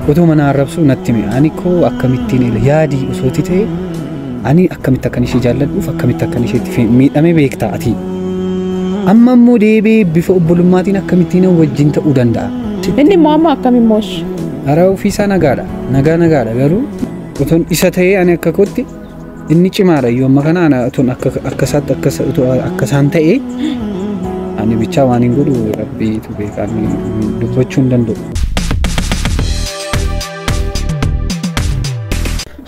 Otoo mana arrabsuu natti hime. Ani koo akkamittiin yaadii osooti ta'e ani akkamitti akkan ishee jaalladhuuf akkamitti akkan isheetti miidhame beektaa ati. Amma immoo deebi'ee bifa obbolummaatiin akkamittiin wajjin ta'uu danda'a. Inni immoo amma akkam immoo? Hara ofiisaa nagaadha. Nagaa nagaadha garuu otoon isa ta'ee ani akka kootti inni cimaadha iyyuu amma kana ana otoon akka isaatti akka isaan ta'ee ani bichaa waan hin godhu rabbiitu beeka dubbachuu hin danda'u.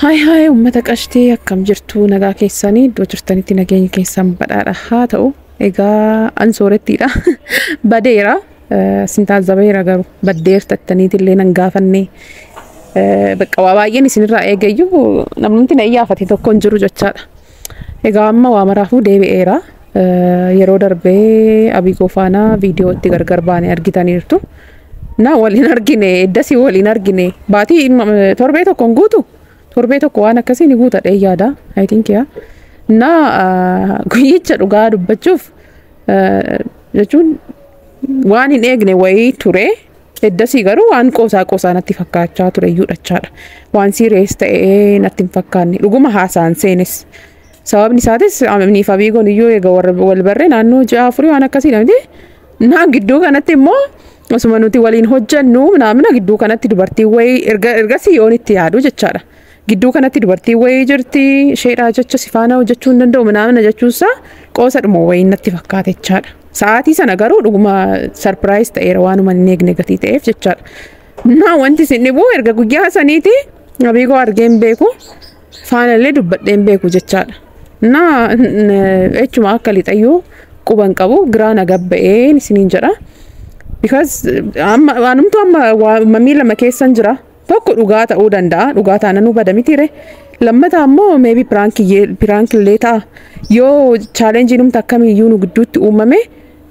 Haay haay uummata qashtee akkam jirtu nagaa keessanii iddoo jirtanitti nageenya keessan badhaadha haa ta'u. Egaa an soorettiidha. Badeera. Sin taazzabeera garuu baddeertattaniitillee nan gaafanne. Bakka waa baay'een isinirraa eegayyuu namni na iyyaafate tokko hin jiru jechaadha. Egaa amma waa maraafuu deebi'eera. Yeroo darbee Abiigoo faana viidiyootti gargar baane argitaniirtu. Na waliin argine eddasii waliin argine baatii torbee tokko hin guutu. Torbee tokko waan akkasii ni guuta dhee yaada. I think yaa. Na guyyicha dhugaa dubbachuuf jechuun waan hin eegne wayii ture. Eddasii garuu waan qoosaa qoosaa natti fakkaachaa ture iyyuu dhachaadha. Waan sirees ta'ee natti hin fakkaanne dhuguma haasaan seenes. Sababni isaatis aniif Abiigoon iyyuu eega wal barree naannoo ji'a afurii waan akkasiidha miti. Na gidduu kanatti immoo osuma nuti waliin hojjennu naamna gidduu kanatti dubartii wayii ergasii yoon itti yaadu jechaadha. Gidduu kanatti dubartii wayii jirti isheedhaa jecha si faana hojjechuu hin danda'u naamna jechuunsaa qoosadhuma wayii natti fakkaate jechaadha. Sa'aatii sana garuu dhuguma sarpiraayiz ta'eera waanuma hin eegne gatii ta'eef jechaadha. Na wanti isin dhibu erga guyyaa saniiti Abiigoo argee hin beeku faanallee dubbadhee hin beeku jechaadha. Na jechuma akka lixayyuu quban qabu giraa na gabba'een isiniin jedha. Because amma waanumtu amma mamii lama keessan jira. Tokko dhugaa ta'uu danda'a. Dhugaa taanaan bada mitiire. Lammataa immoo maybe piraankillee ta'a. Yoo chaalenjii numti akkamiyyuu nu gidduutti uumame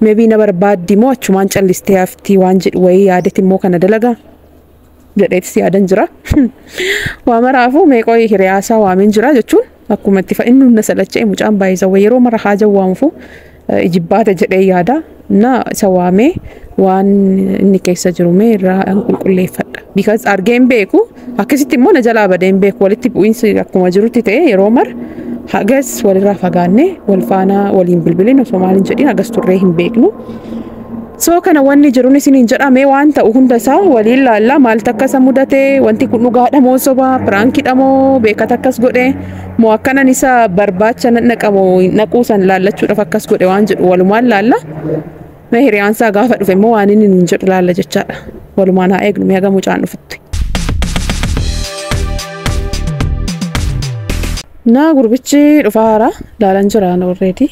maybe na barbaaddi moo achumaan callistee haftii waan jedhu wayii yaadetti immoo kana dalagaa jedheetis yaadan jira. Waa maraafuu meeqoo hiriyaasaa waameen jira jechuun akkuma itti inni na salacha'e mucaan baay'isa yeroo mara haaja waamufu ijibbaata jedhee yaada. Na isa waamee waan inni keessa jiru mee irraa qulqulleeffadha. Because argee hin beeku akkasitti immoo na jalaa badee hin beeku walitti bu'iinsi akkuma jirutti ta'e yeroo mara hagas walirraa fagaannee wal faana waliin bilbileen osoo maaliin jedhin hagas turree hin beeknu. So kana wanni jiruun isiniin jedhamee waan ta'u hunda isaa waliin laallaa maaltu akka isa mudate wanti kun dhugaadha moo sobaa piraankiidha moo beekata akkas godhe moo akkanan isa barbaacha naqamoo naquu san laallachuudhaaf akkas godhe waan jedhu walumaan laalla. Mee hiriyaan isaa gaafa dhufe immoo waan inni hin jedhu laalla jechaadha. Walumaan haa eegnu mee haga mucaan dhufutti. Na gurbichi dhufaara laalan jira already.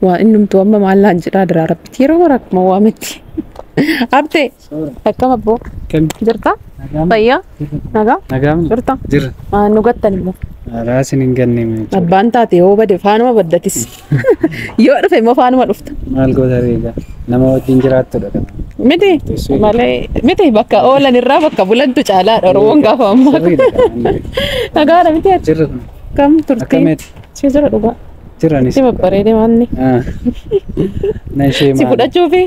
Waan innumtuu amma maal laan jedhaa diraa rabbitti yeroo mara akkuma waametti. Abtee akkam abboo jirta? Fayyaa? Nagaa? Jirta? Jirra. Waan nu gattan immoo. Raasin hin ganne. Abbaan taate yoo bade faanuma baddatis. Yoo dhufe immoo faanuma dhufta. Maal goota reega nama wajjin jiraattudha kana. Miti malee miti bakka oolan irraa bakka bulantu caalaadha Oromoon gaafa ammaa. Nagaadha miti ati. Jirra. Kam turtii? Akkamitti? Si jira dhugaa. Jiranis. Si babbareedee maanni. Na ishee Si fudhachuufi?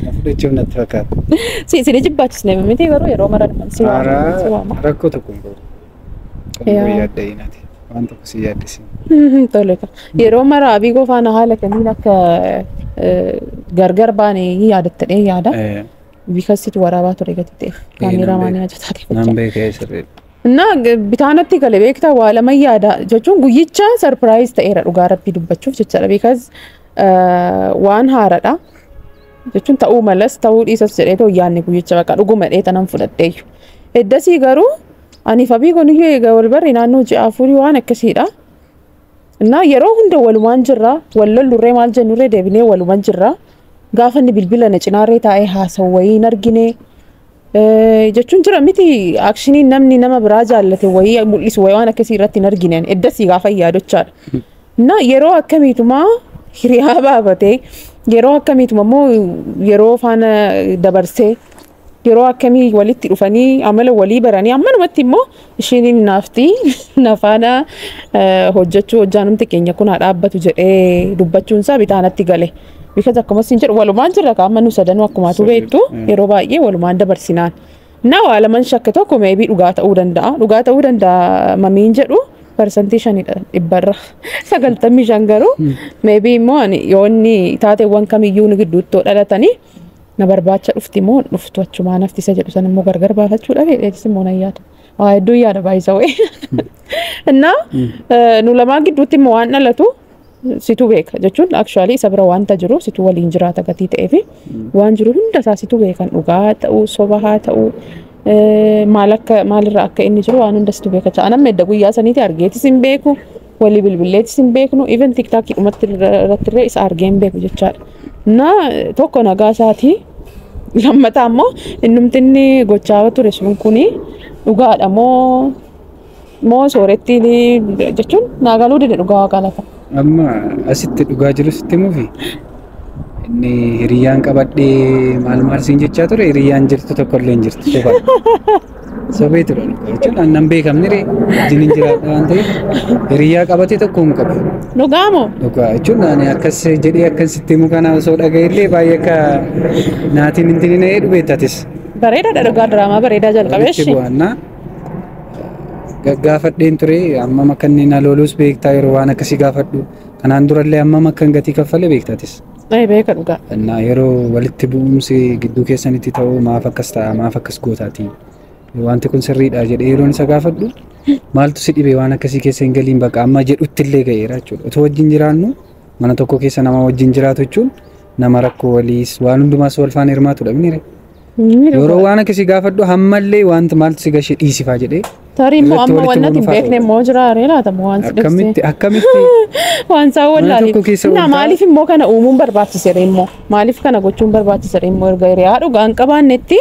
Na fudhachuuf natti fakkaata. Si isin jibbaachisne miti garuu yeroo mara si waama. Rakkoo tokko hin qabu. Kan yaadda'inaati. Waan tokko si yaaddisiin. Tole. Yeroo mara Abiigoo faana haala kamiin akka gargar baane yaadattadhee yaada. Because situ waraabaa ture gati ta'eef. Kaameeraa maanii hojjetaa ta'eef. Nan beeka sirriidha. Na bitaanatti gale beektaa waa lama yaada jechuun guyyicha sarpiraayiz ta'eera dhugaa rabbii dubbachuuf jechaadha. Because waan haaraadha jechuun ta'uu malas ta'uu dhiisas jedhee ta'u yaadne guyyicha bakka dhuguma dhee tanan fudhadheeyyu. Eddasii garuu aniif Abiigoon iyyuu eega wal barre naannoo ji'a afurii waan akkasiidha. Na yeroo hunda walumaan jirra wal lollurree maal jennurree deebinee walumaan jirra. Gaafa inni bilbila na cinaarree taa'ee haasa'u wayii hin argine. Jechuun jira miti akshinii namni nama biraa jaallate wayii mul'isu wayii waan akkasii irratti hin argine eddasii gaafa yaadochaadha. Na yeroo akkamiitumaa hiriyaa baafatee yeroo akkamiituma immoo yeroo faana dabarsee yeroo akkamii walitti dhufanii amala walii baranii ammanumatti immoo isheen naafti na faana hojjechuu hojjaanumti keenya kun haa dhaabbatu jedhee dubbachuun isaa bitaanatti gale. Because akkuma isin jedhu walumaan jirra qaama nu sadanuu akkuma atu beektu yeroo baay'ee walumaan dabarsinaan. Na waa laman shakke tokko maybe dhugaa ta'uu danda'a. Dhugaa ta'uu danda'a mamiin jedhu 5% dhibbarra. 95 garuu maybe immoo ani yoo inni taateewwan kamiyyuu nu gidduutti yoo dhalatanii na barbaacha dhufti moo dhuftu achumaa nafti isa jedhu san immoo gargar baafachuudha fedheetis immoo nan yaada. Waa hedduu yaada baay'isawee. Innaa nu lamaan gidduutti immoo waan dhalatu situ beeka jechuun actually isa bira wanta jiru situ waliin jiraata gatii ta'ee fi waan jiru hunda isaa situ beekan dhugaa ta'uu soba haa ta'uu maal akka maalirra akka inni jiru waan hunda situ beeka. Anamma edda guyyaa saniiti argeetis hin beeku walii bilbilleetis hin beeknu even TikTokii dhumatti irrattillee isa argee hin beeku jechaadha. Na tokko nagaa isaatii lammataa immoo innumti inni gochaa ture sun kuni dhugaadha moo moo soorettiin jechuun naa galuu dide dhugaa waaqa lafa. Amma asitti dhugaa jiru sitti himuufi inni hiriyyaan qabadhee maal maal siin jechaa ture hiriyyaan jirtu tokko illee hin jirtu sobaa. Sobee ture jechuun an nan beekamne ree wajjin hin jiraadha waan ta'eef hiriyyaa qabatee tokko hin qabu. Dhugaa moo? Dhugaa jechuun ani akkas jedhee akkas sitti himu kana osoo dhaga'ellee baay'ee akka naatiin hin tinine dhubeettatis. Bareedaadha dhugaa diraamaa bareedaa jalqabee Walitti ishee. bu'annaa gaggaafadheen ture hammam akka inni na lolus beektaa yeroo waan akkasii gaafadhu kanaan durallee hammam akka hin gatii kaffale beektatis. Ee beeka dhugaa. Innaa yeroo walitti bu'umsi gidduu keessanitti ta'u maaf akkas ta'a maaf akkas gootaati wanti kun sirriidha jedhee yeroon isa gaafadhu maaltu si dhibe waan akkasii keessa hin galiin baqa amma jedhutti illee ga'eera jechuudha. Otoo wajjin jiraannu mana tokko keessa nama wajjin jiraatu jechuun nama rakkoo waliis waan hundumaas wal faana hirmaatudha mini. Yeroo waan akkasii gaafadhu hammallee wanta maaltu si gashee dhiisifaa jedhee Tarii immoo irratti amma walitti wannati hin bu'uun beekne immoo jira ree laata moo waan si dhibsee. akkamitti akkamitti Waan isaa mana wallaalee. tokko keessa Na ooltaa maaliif immoo kana uumuun barbaachise immoo maaliif kana gochuun barbaachise immoo erga hiriyaa dhugaan qabaannetti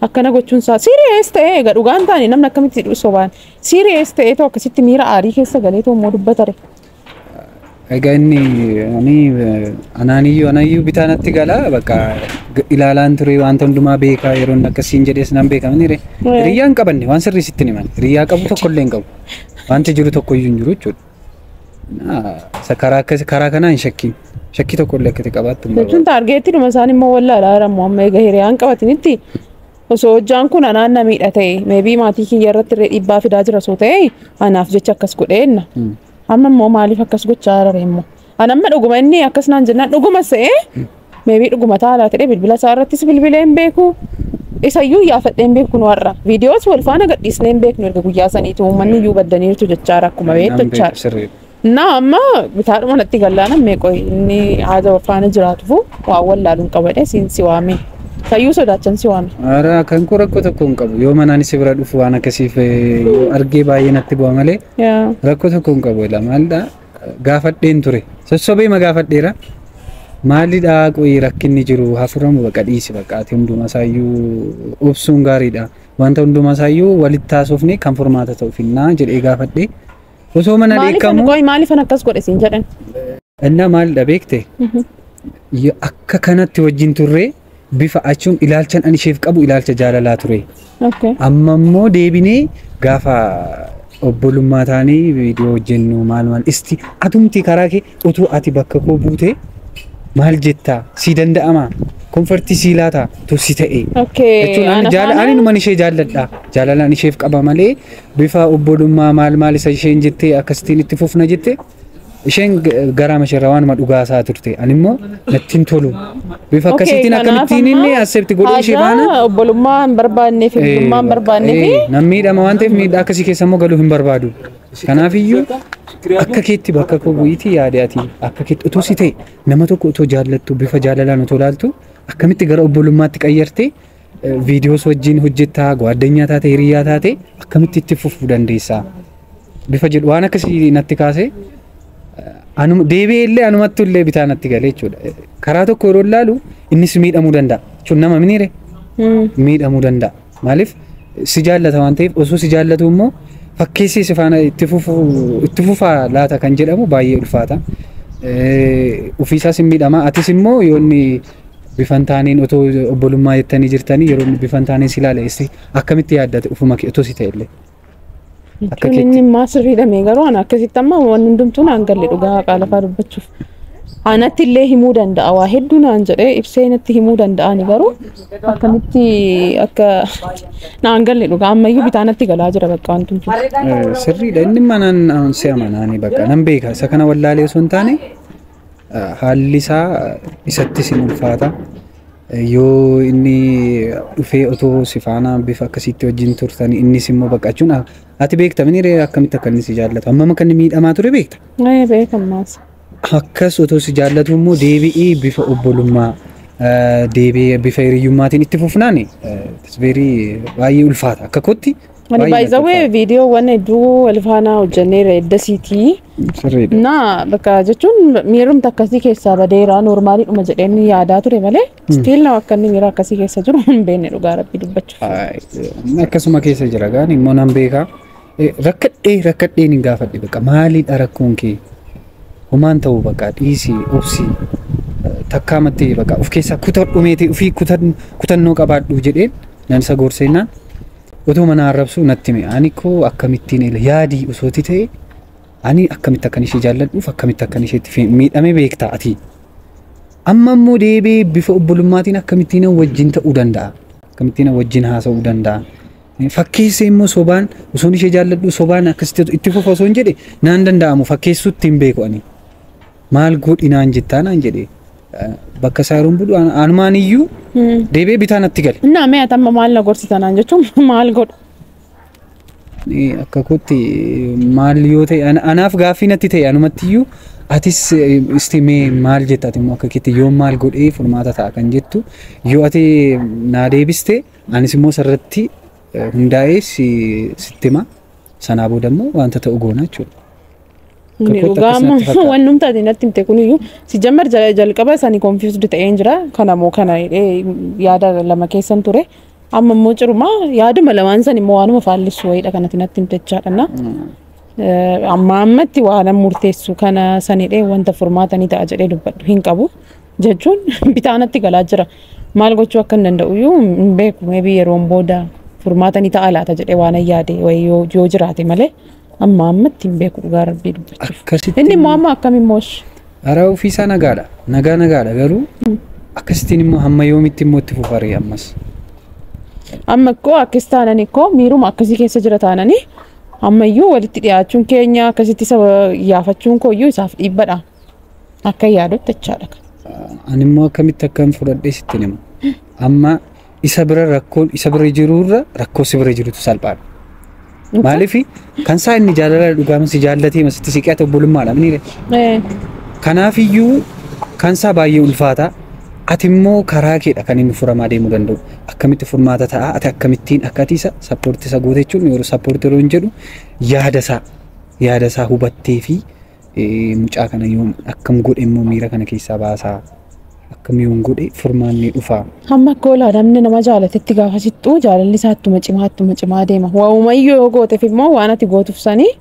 akkana gochuun isaa serious ta'ee egaa dhugaan taane namni akkamitti sobaan serious ta'ee too akkasitti miira aarii keessa galee too immoo dubbatare. Egaa inni ani anaaniyyuu anayyuu bitaa natti gala bakka ilaalaan ture wanta hundumaa beekaa yeroo inni akkasiin jedhees nan beeka mini ree. Hiriyyaa hin qabanne waan sirrii sitti himan hiriyyaa qabu tokko illee hin qabu wanti jiru tokko iyyuu hin jiru jechuudha. Isa karaa akkas karaa kanaa hin shakkiin shakkii tokko illee akkati qabaattu hin Jechuun barbaadu. Targeetti dhuma isaan immoo wallaalaa jiran amma egaa hiriyaan qabatinitti osoo hojjaan kun anaan na miidha ta'e maybe maatii kiyya irratti illee dhiibbaa fidaa jira osoo ta'e anaaf jecha akkas godheenna. Amma immoo maaliif akkas gochaa jira immoo? An amma dhuguma inni akkas naan jennaan dhuguma se'ee maybe dhuguma taalaa ta'e bilbila isaa irrattis bilbilee hin beeku. Isayyuu yaafadhee hin beeku nu har'a. Viidiyoos wal faana gadhiisnee hin beeknu erga guyyaa saniitu uummanni iyyuu baddaniirtu jechaara akkuma beektu Nan beeku jechaadha. sirriidha. Na amma bitaadhuma natti gallaana meeqoo inni haada faana jiraatufu waan wallaaluun qabadhe siin si waame. Sayyuu sodaachan si waame. Ara kan koo rakkoo tokko hin qabu yoo manaan si bira dhufu waan akkasiif yoo argee baay'ee natti bu'a malee rakkoo tokko hin qabu ila maalidha gaafadheen ture sossobee ma gaafadheera maalidha qoyi rakkinni jiru hafuramu baqa dhiisi baqa ati hundumaa isaayyuu obsuun gaariidha wanta hundumaa isaayyuu walitti haasofne kan furmaata ta'u finnaa jedhee gaafadhe osoo mana Maaliif dheekkamu qoyi maaliif akkas godhe siin jedhan? Innaa maalidha beekte akka kanatti wajjin turre bifa achuun ilaalchan ani isheef qabu ilaalcha jaalalaa ture. Amma immoo deebinee gaafa obbolummaa taanii viidiyoo hojjennu maal maal isti atumti karaa kee utuu ati bakka koo buute maal jettaa si danda'ama comfort sii laata tu si ta'e. Jechuun ani jaala ani numan ishee jaalladha jaalalaan isheef qaba malee bifa obbolummaa maal maal isa isheen jettee akkasitiin itti fufna jette isheen garaa isheerraa waanuma dhugaa isaa turte ani immoo natti hin tolu bifa akkasiitiin akkamittiin inni accept godhee ishee faana Obbolummaa hin barbaanne fi hiyyummaa hin barbaanne fi Nan miidhama waan ta'eef miidhaa akkasii keessa immoo galuu hin barbaadu. Kanaafiyyuu akka keetti bakka koo bu'iitii yaade ati akka keetti utuu si ta'e nama tokko otoo jaallattu bifa jaalalaan otoo laaltu akkamitti gara obbolummaatti qayyarte viidiyoos wajjin hojjettaa gwaaddanyaa taate hiriyaa taate akkamitti itti fufuu dandeessaa bifa jedhu waan akkasii natti kaase anuma deebi'ee illee anumattu illee bitaa natti galee jechuudha. Karaa tokko yeroo ilaalu innis miidhamuu danda'a. Jechuun nama miniire miidhamuu danda'a. Maaliif si jaallata waan ta'eef osoo si jaallatu immoo fakkeessee si faana itti fufaa laata kan jedhamu baay'ee ulfaata. Ofiisaas hin miidhama. Atis immoo yoo inni bifa hin taaneen otoo obbolummaa jettanii jirtanii yeroo inni bifa hin taaneen si ilaala akkamitti yaaddate ofuma kee otoo si ta'e illee. Akka Jechuun keetti. Inni immoo sirriidha mee garuu ana akkasitti amma wanni hundumtuu naan galle dhugaa haqaa lafaa dubbachuuf. Anatti illee himuu danda'a waa hedduu naan jedhee ibsee natti himuu danda'ani garuu akkamitti akka naan galle dhugaa ammayyuu bitaa natti galaa jira bakka wanti kun. Sirriidha inni manaan si amanaani bakka nan beeka isa kana wallaalee osoo hin taane haalli isaa isatti sin ulfaata. Yoo inni dhufee otoo si faana bifa akkasiitti wajjin turtanii innis immoo baqachuun ati beekta mini akkamitti akka inni si jaallatu hammam akka inni miidhamaa ture beekta. Beekammaas. Akkas otoo si jaallatu immoo deebi'ee bifa obbolummaa deebi'ee bifa hiriyyummaatiin itti fufnaan very baay'ee ulfaata akka kootti. Ani baay'ee viidiyoowwan hedduu wal faana hojjenneera eddasiitii. Sirriidha. Na bakka jechuun miirumti akkasii keessaa badeera noormaaliidhuma jedheen yaadaa ture malee stiil nama akka inni miira akkasii keessa jiru hin beekne dhugaa rabbii dubbachuuf. Akkasuma keessa jira gaan immoo nan beekaa. Rakkadhee hin gaafadhe bakka maaliidha rakkoon kee? Homaan ta'uu bakka dhiisii obsii takkaamatti bakka of keessaa kutadhu ofii kutannoo qabaadhu jedheen nan isa gorseenaan otoo mana arrabsuu natti hime. Ani koo akkamittiin yaadii osooti ta'e ani akkamitti akkan ishee jaalladhuuf akkamitti akkan isheetti miidhame beekta ati. Amma immoo deebi'ee bifa obbolummaatiin akkamittiin wajjin ta'uu danda'a. Akkamittiin wajjin haasa'uu danda'a. Fakkeessee immoo sobaan osoon ishee jaalladhu sobaan akkasitti itti fufa osoo hin jedhe naan danda'amu fakkeessuutti hin beeku ani. Maal godhi naan jettaa naan jedhe bakka isaa yeroo budhu anumaan iyyuu deebi'ee bitaa natti gale. Innaa mee ati amma maal na gorsita naan jechuun maal godhu? Akka kootti maal yoo ta'e anaaf gaaffii natti ta'e anumatti iyyuu atis isti mee maal jetta ati immoo akka keetti yoo maal godhee furmaata ta'a kan jettu yoo ati naa deebiste anis immoo sarratti hundaa'ee sitti hima sanaa booda immoo wanta ta'u goona jechuudha. Dhugaa wannumti ati natti himte kuniyyuu si jammar jalqaba isaanii confused ta'een jira kana moo kana yaada lama keessan ture amma immoo cirumaa yaaduma lamaan san immoo waanuma faallissu wayiidha kanatti natti himte jechaadha. Amma ammatti waan murteessu kana sanidhee wanta furmaata ni ta'a jedhee dubbadhu hin qabu jechuun bitaa natti galaa jira. Maal gochuu akka hin danda'u hin beeku maybe yeroon booda furmaata ni ta'a laata jedhee waan yaade wayii yoo jiraate malee amma ammatti hin beeku dhugaa rabbii dubbachuuf. Inni immoo amma akkam immoo Ara ofiisaa nagaadha. Nagaadha garuu akkasittiin immoo hamma yoomitti immoo itti fufaree ammas. Amma koo akkas taanani koo miiruma akkasii keessa jira taanani ammayyuu walitti dhiyaachuun keenya akkasitti saba yaafachuun kooyyuu isaaf dhiibbadha. Akka yaadutti jechaadha. Ani immoo akkamitti akkam fudhadhee sitti hima. Amma isa bira rakkoon isa bira jirurra rakkoo si bira jirutu salphaadha. Maaliif kan isaa inni jaalala dhugaama si jaallatee masitti siqee obbolummaadha mini. Kanaafiyyuu kan isaa baay'ee ulfaata. Ati immoo karaa keedha kan inni furamaa deemuu danda'u. Akkamitti furmaata ta'a? Ati akkamittiin akka ati isa sappoortii isa goote jechuun yeroo sappoortii yeroo hin jedhu yaada isaa hubattee fi mucaa kana yoo akkam godhe immoo miira kana keessaa baasaa akkam yoon godhe furmaanni dhufa. Hamma akka oolaa namni nama jaalatetti gaafa sixxuu jaalalli isaa ittuma cimaa deema. Waa'umayyuu yoo gooteef immoo waan ati gootuuf sanii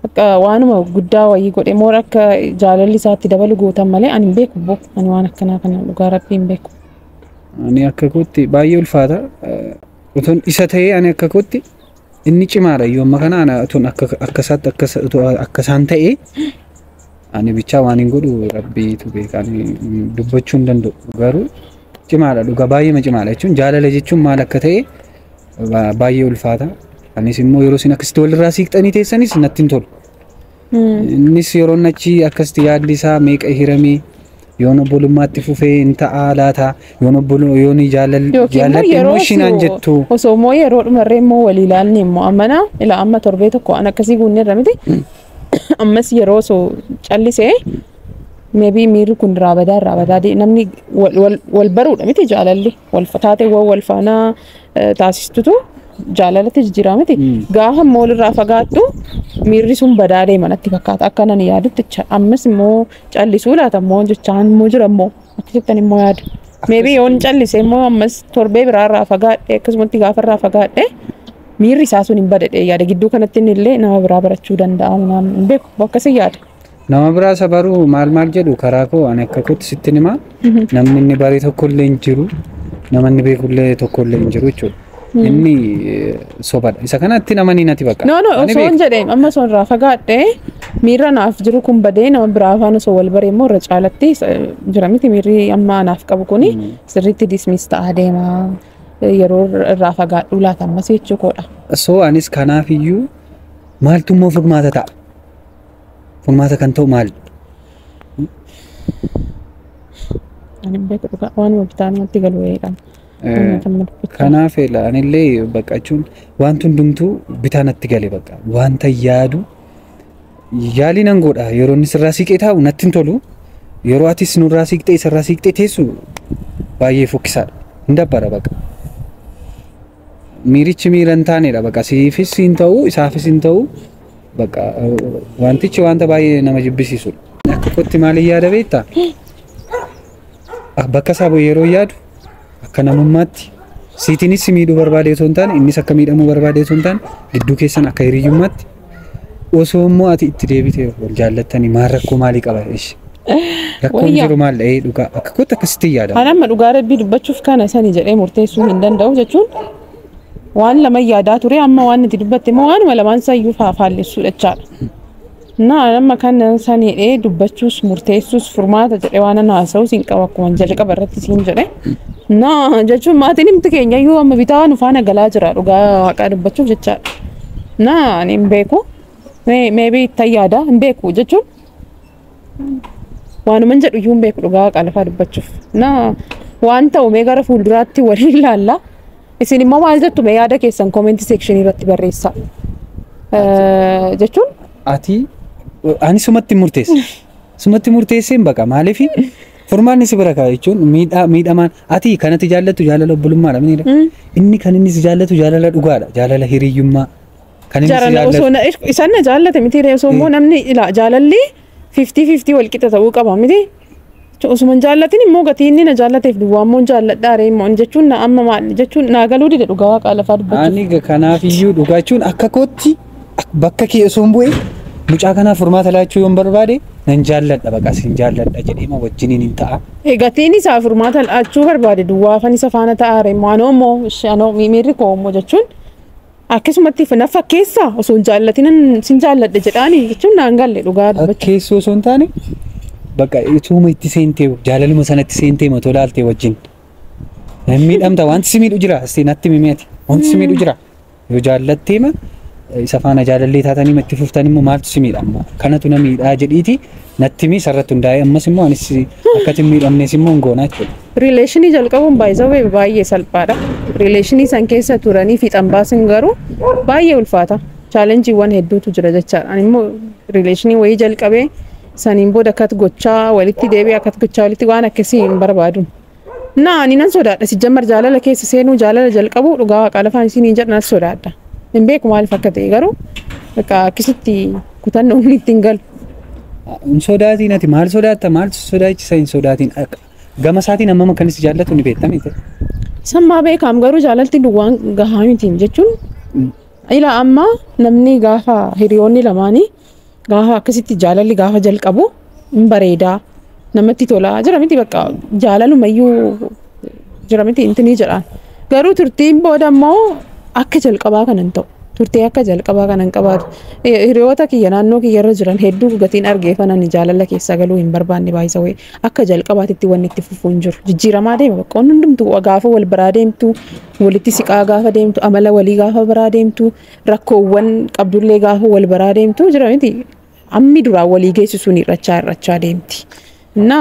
akka waanuma guddaa wayii godhe moora akka jaalalli isaatti dabalu gootan malee ani hin beeku boo ani waan akkanaa kana dhugaa rabbii hin beeku. Ani akka kootti baay'ee ulfaata. Otoon isa ta'ee ani akka kootti inni cimaadha iyyuu amma kana ana otoon akka isaatti akka isaan ta'ee ani bichaa waan hin godhu rabbiitu beeka ani dubbachuu hin danda'u garuu cimaadha dhugaa baay'ee cimaadha jechuun jaalala jechuun maal akka ta'e baay'ee ulfaata. Anis immoo yeroo isin akkasitti walirraa siiqxanii teessanis natti hin tolu. Innis yeroo achi akkasitti yaadni isaa meeqa hiramee yoon obbolummaatti fufee hin ta'a laata yoon yoon jaalladhe immoo ishiin aan jettu. Osoo immoo yeroo dhumarree immoo walii ilaalni immoo ammana ila amma torbee tokko an akkasii guunneerra miti. Ammas yeroo osoo callisee maybe miirri kun irraa badaa namni wal baruudha miti jaalalli wal taateewwan wal faana taasistutu jaalalatti jijjiirama miti. Gaafa immoo walirraa fagaattu miirri sun badaa deema natti fakkaata akka nan yaadutti ammas immoo callisuu laata immoo jechaan immoo jira immoo akkasittan immoo yaadu. Maybe yoon callise immoo ammas torbee biraarraa fagaadhe akkasumatti gaafarraa fagaadhe miirri isaa sun hin badadhe yaada gidduu kanatti inni illee nama biraa barachuu danda'a hin beeku akkasii yaada. Nama biraa isa baruu maal maal jedhu karaa koo ani akka kootti sitti himaa namni inni baree tokko illee hin jiru nama inni beeku illee tokko illee hin jiru jechuudha. Inni sobadha. Isa kanatti namani natti bakka. No, osoo hin jedhee amma osoo irraa fagaadhe Miirra naaf jiru kun badee nama biraa afaan osoo wal baree immoo irra caalatti jira miti miirri amma naaf qabu kuni sirriitti dismiss ta'aa deema. Yeroo irraa fagaadhu laata ammas jechuu koodha. So anis kanaaf iyyuu maaltu immoo furmaata ta'a? Furmaata kan ta'u maali? Ani hin beeku dhugaa, waanuma bitaa namatti galu wayiidha. Kanaaf anillee bakka jechuun wanti hundumtuu bitaa natti gale, bakka wanta yaadu yaalii nan godha. Yeroo inni sirraa siiqee taa'u natti hin tolu. Yeroo atis nurraa siiqxee isarraa siiqxee teessu baay'ee fokkisaadha. Hin dabbara bakka. Miirichi miira hin taanedha bakka, siifis hin ta'u, isaafis hin ta'u, bakka wantichi wanta baay'ee nama jibbisiisudha. Akka kootti maaliin yaada beektaa? Bakka isaa bu'ee yeroo yaadu, akka namummaatti, siitiinis si miidhuu barbaade osoo hin taane, innis akka miidhamuu barbaade osoo hin taane, gidduu keessan akka hiriyyummaatti osoo immoo ati itti deebitee wal jaallattanii maal rakkoo maalii qaba ishi? Rakkoon Wayyaa. jiru maal dha'ee dhugaa akka kootti akkasitti yaadama. Ani amma dhugaa rabbii dubbachuuf kana sani jedhee murteessuu hin danda'u, jechuun waan lama yaadaa ture, amma waan itti dubbatte immoo waanuma lamaan sayyuu faallessuu jechaadha. Na amma kana sani jedhee dubbachuus murteessuus furmaata jedhee waan ana haasa'us hin qabu, akkuma jalqaba irratti siin jedhe. Na jechuun maatiin himti keenya iyyuu amma bitaa nu faana galaa jira dhugaa waaqaa dubbachuuf jechaadha. Na ani hin beeku. Maybe itti yaada hin beeku, jechuun waanuman jedhu iyyuu hin beeku dhugaa waaqaa lafaa dubbachuuf. Na waan ta'u mee gara fuulduraatti waliin ilaalla. Isin immoo maal jettu? Mee yaada keessan comment section irratti barreessaa. Jechuun Ati ani sumatti murteessa. Sumatti murteesseen baqa, maaliif furmaanni si bira ka'a jechuun miidhaa miidhamaan ati kanatti jaallattu jaalala obbolummaadha miniidha. Inni kan inni si jaallatu jaalala dhugaadha, jaalala hiriyyummaa. Kan inni si Jarana osoo jaallatu. Isaan na jaallate miti ree, osoo immoo namni ila jaalalli 50-50 wal qixa ta'uu qaba miti. Osuma hin jaallatin immoo gatii inni na jaallateef duwwaa immoo hin jaalladhaa ree immoo jechuun na amma maal jechuun naa galuu dide dhugaa waaqaa lafaa dubbachuuf. Ani kanaaf iyyuu dhugaachuun akka kootti bakka kee osoo hin bu'e, mucaa kanaaf furmaata laachuu yoon barbaade, nan jaalladha, baqa sin jaalladha jedhee wajjiniin hin ta'a. Gatiin isaa furmaata laachuu barbaade duwwaa isa faana ta'aa ree immoo anoo immoo ishee anoo miirri koo immoo jechuun akkasumatti na fakkeessa osoo hin jaallatin sin jaalladhe jedhaani jechuun naan galle dhugaa dubbachuu. Fakkeessuu osoo hin taane, bakka ituma itti seentee jaalaluma sanatti seentee matoo laaltee wajjin. Hin miidhamta, wanti si miidhu jira, asti natti mimiati, wanti si miidhu jira. Yoo jaallatteema isa faana jaalallee taatanii itti fuftan immoo maaltu si miidha amma? Kanatu na miidhaa jedhiiti natti himi, sarratti hundaa'ee ammas immoo anis akkatti hin miidhamnes immoo hin goonaa jechuudha. Relation jalqabuun baay'ee baay'ee salphaadha. Relation san keessa turanii fiixan baasin garuu baay'ee ulfaata. Challengeiiwwan hedduutu jira jechaadha. Ani immoo relation wayii jalqabee saniin booda akkat gochaa walitti deebi'ee akkat gochaa walitti waan akkasii hin barbaadu. Na ani nan sodaadha. Si jammar jaalala keessa seenuu, jaalala jalqabuu, dhugaa waaqaa lafaan isin jedha nan sodaadha. Hin beeku maaliif akka ta'e, garuu bakka akkasitti kutannoo inni ittiin galu. Hin sodaatiin, ati maal sodaatta, maal sodaachisa? Hin sodaatiin, gama isaatiin hammam akka inni si jaallatu ni beekta miti. Sammaa beekaam, garuu jaalalti duwwaan gahaa miti jechuun ila amma namni gaafa hiriyoonni lamaanii gaafa akkasitti jaalalli gaafa jalqabu hin bareedaa, namatti tolaa jira miti, bakka jaalalumayyuu jira miti intinii jedhaan, garuu turtiin booda immoo akka jalqabaa kana hin ta'u, turtee akka jalqabaa kana hin qabaatu. Hiriyoota kiyya naannoo kiyya irra jiran hedduu gatiin argeeffanan jaalala keessa galuu hin barbaanne baay'isa wayii akka jalqabaatitti wanni itti fufuu hin jiru. Jijjiiramaa deema, bakka wanni hundumtuu gaafa wal biraa deemtu, walitti siqaa gaafa deemtu, amala walii gaafa biraa deemtu, rakkoowwan qabdullee gaafa wal biraa deemtu jira miti. Ammi duraan walii geessisuun hir'achaa hir'achaa deemti. Na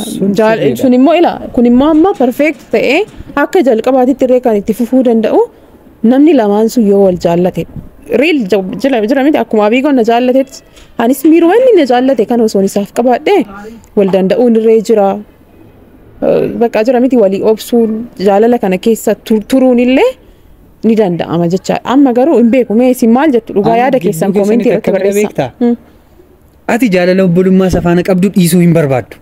Sun sirriidha. Sun immoo ila kun immoo amma perfect ta'ee akka jalqabaatitti illee kan itti fufuu danda'u namni lamaan sun yoo wal jaallate real jira miti, akkuma abiigoon na jaallatetti anis miiruma inni na jaallate kan osoon isaaf qabaadhe wal danda'uun irree jira. Bakka jira miti walii obsuun jaalala kana keessa turuun illee ni danda'ama jechaadha. Amma garuu hin beeku, mee isin maal jettu dhugaa? Amma Yaada keessan gidduu comment keessanitti irratti akkamidha barreessaa. beektaa? Ati jaalala obbolummaa isa faana qabdu dhiisuu hin barbaaddu.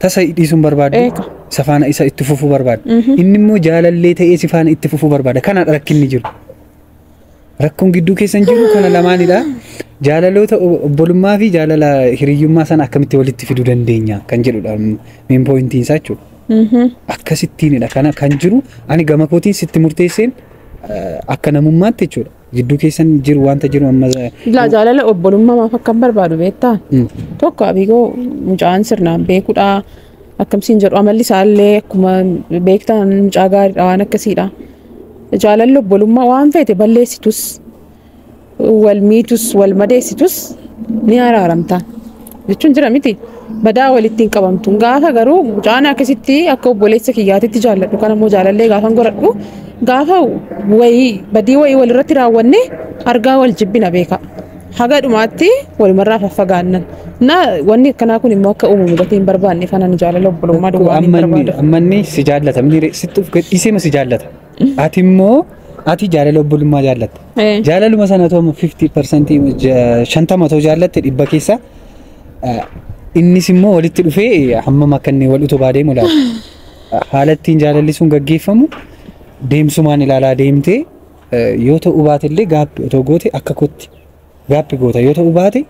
Tasa dhiisuu hin barbaaddu. Eeka. Isa faana isa itti fufuu barbaaddu. Inni immoo jaalallee ta'ee si faana itti fufuu barbaada. Kana rakkinni jiru. Rakkoon gidduu keessan jiru kana lamaanidha. Jaalaloota obbolummaa fi jaalala hiriyyummaa sana akkamitti walitti fiduu dandeenya kan jedhudha main pointiin isaa jechuudha. Akkasittiinidha kana kan jiru, ani gama kootiin sitti murteesseen akka namummaatti jechuudha. Gidduu keessan jiru wanta jiru amma. Laa jaalala obbolummaa maaf akkam barbaadu beektaa? Tokko Abiigoo mucaan sirnaan beekudha. Akkamsiin jedhu amalli isaallee akkuma beektaan mucaa gaariidha waan akkasiidha. Jaalalli obbolummaa waan feete balleessitus wal miitus wal madeessitus ni araaramta. Jechuun jira miti. Badaa walitti hin qabamtu. Gaafa garuu mucaan akkasitti akka obboleessa kiyyaatitti jaalladhu kan ammoo jaalallee gaafan godhadhu gaafa wayii badii wayii walirratti raawwanne argaa wal jibbina beeka. Haga dhumaatti walumarraa faffagaannan. Na wanni akkanaa kun immoo akka uumamu gatii hin barbaanne kanan jaalala obbolummaa duwwaa hin barbaadu. Amma inni si jaallata. Sitti of gadhiisee si jaallata. Ati immoo ati jaalala obbolummaa jaallatta. Jaalaluma sana ta'u 50% 50 ta'u jaallatte 100 keessa innis immoo walitti dhufee hammam akka inni wal utubaa deemu ilaala. Haala ittiin jaalalli sun gaggeeffamu deemsumaan ilaalaa deemtee yoo ta'u baate illee gaappi otoo goote akka kootti gaappi goota yoo ta'u baate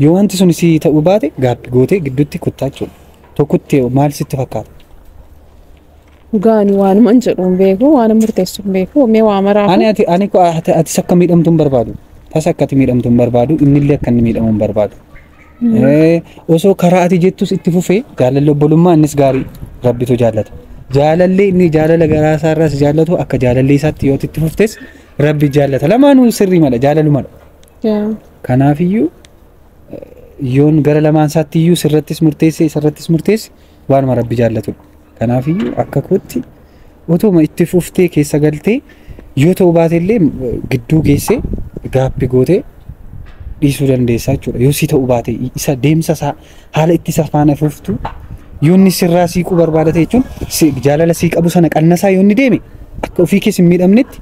yoo wanti sun si ta'uu baate gaappi gootee gidduutti kuttaa jechuudha. Tokkotti maal sitti fakkaata? Dhugaani waanuma hin jedhu hin beeku waan murteessu hin beeku mee waa maraaf. Ani ati ani atis akka miidhamtu hin barbaadu. Tas akka ati miidhamtu hin barbaadu innillee akka inni miidhamu hin barbaadu. Osoo karaa ati jettus itti fufee jaalalli obbolummaa innis gaarii rabbitu jaallata. Jaalalli inni jaalala garaa isaarraas jaallatu akka jaalalli isaatti yoo itti fuftes rabbi jaallata. Lamaanuu sirrii mala jaalalumadha. Kanaafiyyuu yoon gara lamaan isaatti iyyuu sirrattis murteesse isarrattis murteesse waanuma rabbi jaallatudha. Kanaafiyyuu akka kootti otuma itti fuftee keessa galtee yoo ta'u baate illee gidduu geessee gaappi gootee dhiisuu dandeessaa jechuudha. Yoo si ta'u baate isa deemsa isaa haala itti isa faana fuftu yoo inni sirraa siiquu barbaadate jechuun jaalala sii qabu sana qannasaa yoo inni deeme akka ofii keessa hin miidhamnetti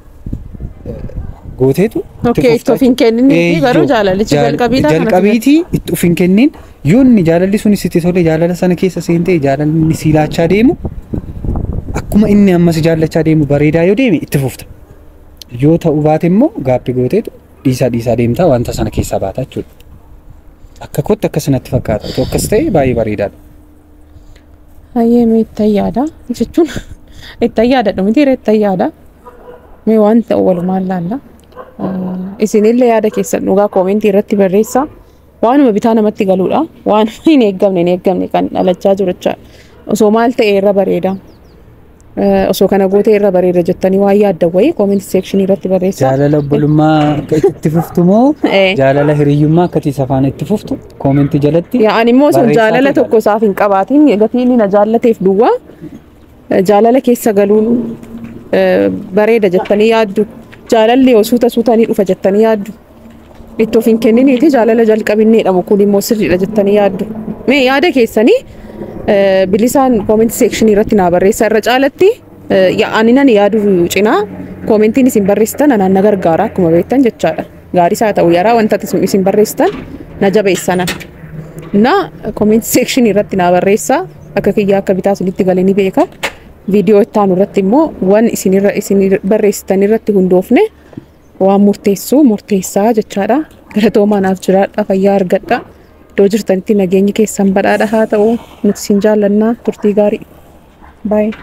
gooteetu. Okay, itti of hin kennin garuu jaalalichi jalqabiidha. Jalqabiitii itti of hin kennin yoo inni jaalalli sun sitti tole jaalala sana keessa seentee jaalalli si laachaa deemu akkuma inni amma si jaallachaa deemu bareedaa yoo deeme itti fufta. Yoo ta'u baate immoo gaappi gooteetu dhiisaa dhiisaa deemtaa wanta sana keessaa baata jechuudha. Akka kootti akka sanatti fakkaata. Otoo akkas ta'e baay'ee bareedaadha. Hayyee mee itti yaada jechuun itti yaadadhu miti itti yaada. Mee waan ta'u walumaan laalla. Isinillee yaada keessan dhugaa koomentii irratti barreessaa. Waanuma bitaa namatti galuudha. Waanuma hin eeggamne hin eeggamne kan dhalachaa jiru jechaadha. Osoo maal ta'e irra bareeda. Osoo kana gootee irra bareeda jettanii waan yaaddan wayii koomentii seekshinii irratti barreessaa. Jaalala obbolummaa akka itti fuftu moo jaalala hiriyyummaa akka isa faana itti fuftu koomentii jalatti. Ani immoo osoo jaalala tokko isaaf hin qabaatin gatii inni na jaallateef duwwaa jaalala keessa galuun bareeda jettanii yaaddu. Jaalalli yoo suuta suutanii dhufa jettanii yaaddu. Itti of hin kenniniiti jaalala jalqabinni jedhamu kun immoo sirriidha jettanii yaaddu. Mee yaada keessanii bilisaan koomentii seekshinii irratti naa barreessaa. Irra caalatti ani nan yaadu cinaa koomentiin isin barreessitan anaan na gargaara akkuma beektan jechaadha. Gaarii isaa ta'u yaraa wanta isin barreessitan na jabeessana. Na koomentii seekshinii irratti naa barreessaa akka kiyyaa akka bitaa isinitti galee ni beeka. Viidiyoo itti aanu irratti immoo waan isin barreessitan irratti hundoofne waan murteessu murteessaa jechaadha. Galatoomaa naaf jiraadha, fayyaa argadha. Iddoo jirtanitti nageenyi keessan badhaadha haa ta'u. Nuti isin jaallannaa, turtii gaarii. Baay'ee.